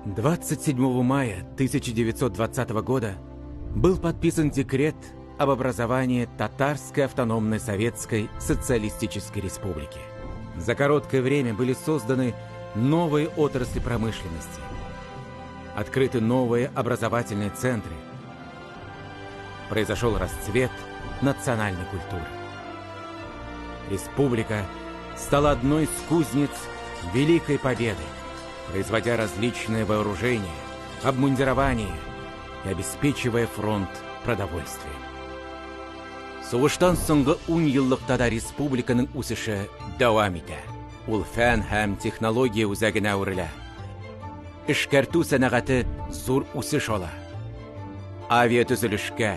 27 мая 1920 года был подписан декрет об образовании Татарской автономной Советской Социалистической Республики. За короткое время были созданы новые отрасли промышленности, открыты новые образовательные центры, произошел расцвет национальной культуры. Республика стала одной из кузнец Великой Победы, производя различные вооружения, обмундирование и обеспечивая фронт продовольствием. Сугыштан соңгы 10 еллыкта да республиканың үсеше дәвам итә. Ул фән һәм технология үзәгенә әверелә. Эшкәртү сәнәгате зур үсеш ала. Авиатөзелешкә,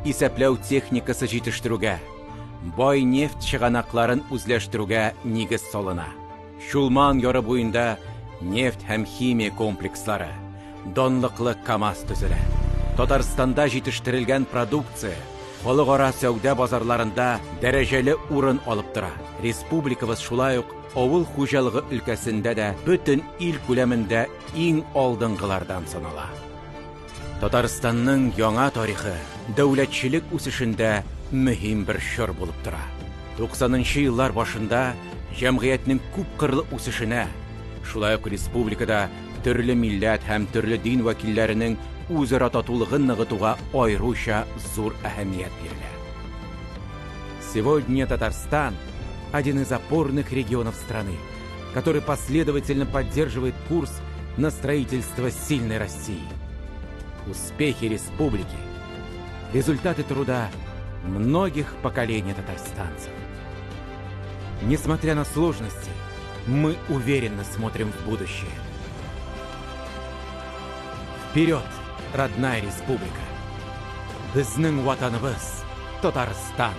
исәпләү техникасы җитештерүгә, бай нефть чыганакларын үзләштерүгә нигез салына. Чулман яры буенда нефть һәм химия комплекслары, данлыклы КАМАЗ төзелә. Татарстанда җитештерелгән продукция халыкара сәүдә базарларында дәрәҗәле урын алып тора. Республикабыз шулай ук авыл хуҗалыгы өлкәсендә дә бөтен ил күләмендә иң алдынгылардан санала. Татарстанның яңа тарихы дәүләтчелек үсешендә мөһим бер чор булып тора. 90 нчы еллар башында җәмгыятьнең күпкырлы үсешенә, шулай ук республикада төрле милләт һәм төрле дин вәкилләренең үзара татулыгын ныгытуга аеруча зур әһәмият бирелә. Сегодня Татарстан – один из опорных регионов страны, который последовательно поддерживает курс на строительство сильной России. Успехи республики – результаты труда многих поколений татарстанцев. Несмотря на сложности, мы уверенно смотрим в будущее. Вперед, родная республика! Безнең ватаныбыз Татарстан!